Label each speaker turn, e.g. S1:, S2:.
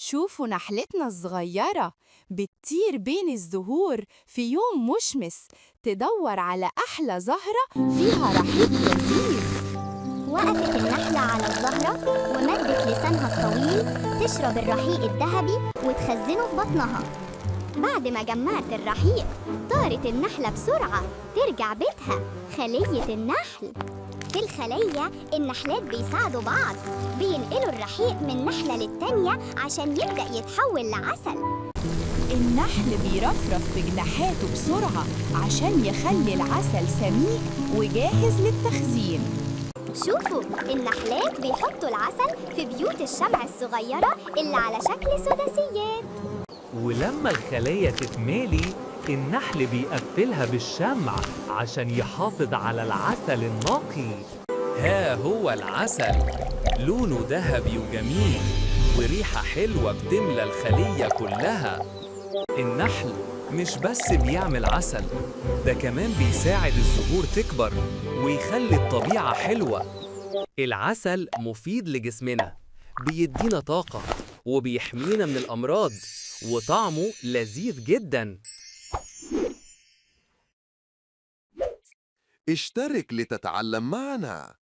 S1: شوفوا نحلتنا الصغيرة بتطير بين الزهور في يوم مشمس، تدور على أحلى زهرة فيها رحيق لذيذ.
S2: وقفت النحلة على الزهرة ومدت لسانها الطويل تشرب الرحيق الذهبي وتخزنه في بطنها. بعد ما جمعت الرحيق طارت النحلة بسرعة ترجع بيتها خلية النحل. في الخلية النحلات بيساعدوا بعض، بينقلوا الرحيق من نحلة للتانية عشان يبدأ يتحول لعسل.
S1: النحل بيرفرف بجناحاته بسرعة عشان يخلي العسل سميك وجاهز للتخزين.
S2: شوفوا النحلات بيحطوا العسل في بيوت الشمع الصغيرة اللي على شكل سداسيات.
S3: ولما الخلايا تتمالي النحل بيقفلها بالشمع عشان يحافظ على العسل النقي. ها هو العسل، لونه ذهبي وجميل وريحة حلوة بتملى الخلية كلها. النحل مش بس بيعمل عسل، ده كمان بيساعد الزهور تكبر ويخلي الطبيعة حلوة. العسل مفيد لجسمنا، بيدينا طاقة وبيحمينا من الأمراض، وطعمه لذيذ جداً.
S4: اشترك لتتعلم معنا.